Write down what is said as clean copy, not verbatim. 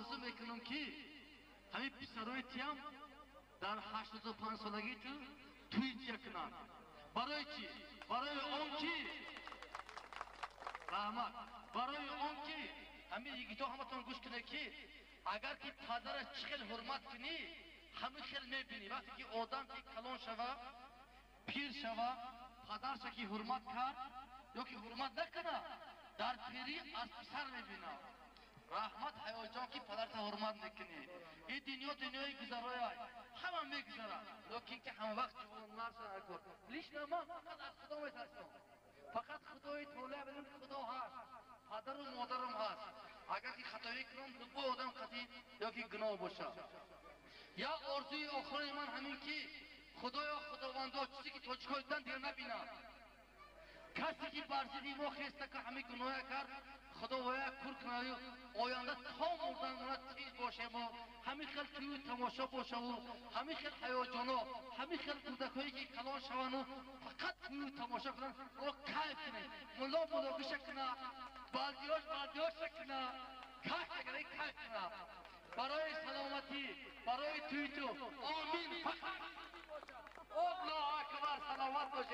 Орзу мекунам, ки ҳамин писарои тиям дар 85 солагӣ ту тӯй тия кунанд. Барои чӣ? Барои он ки, раҳмат, барои он ки ҳамин йигито, ҳаматон гӯш кунед, ки агар ки падараш чӣ хел ҳурмат кунӣ, ҳамин хел мебинӣ. Вақте ки одам ки калон шава, пир шава, падарша ки ҳурмат кард ё ки ҳурмат накунад, дар пирӣ аз писар мебинад. Раҳмат, Ҳаёҷон, ки падарта ҳурмат мекунӣ. Ин дунё дунёи гузарояй, ҳама мегузарад, лекин ки ҳама вақт ҷавонмард. Лично ман фақат аз Худо метарсам, фақат Худои таоло бидем, ки Худо ҳаст, падару модарам ҳаст. Агар ки хатоӣ кунам, любой одам қатӣ ё ки гуноҳ бошад. Як орзуи охирони ман ҳамин, ки Худоё, Худовандо, чизе ки тоҷикҳо дидан, дигар набинам. Касе ки бар зидди мо хеста, ки ҳамин гуноҳя кард, Худо воя кур кунаю оянда то мурдан мона тинҷ бошему ҳамин хел тӯю тамошо бошаву ҳамин хел ҳаёҷоно, ҳамин хел кӯдакҳое ки калон шавану фақат тӯю тамошо кунанд, мо кайф кунем. Мулло муллогиша куна, балдиёш балдиёша куна, кайф накарда кайф куна. Барои саломатӣ, барои тӯйту, омин. Аллоҳу акбар, саломат бошед.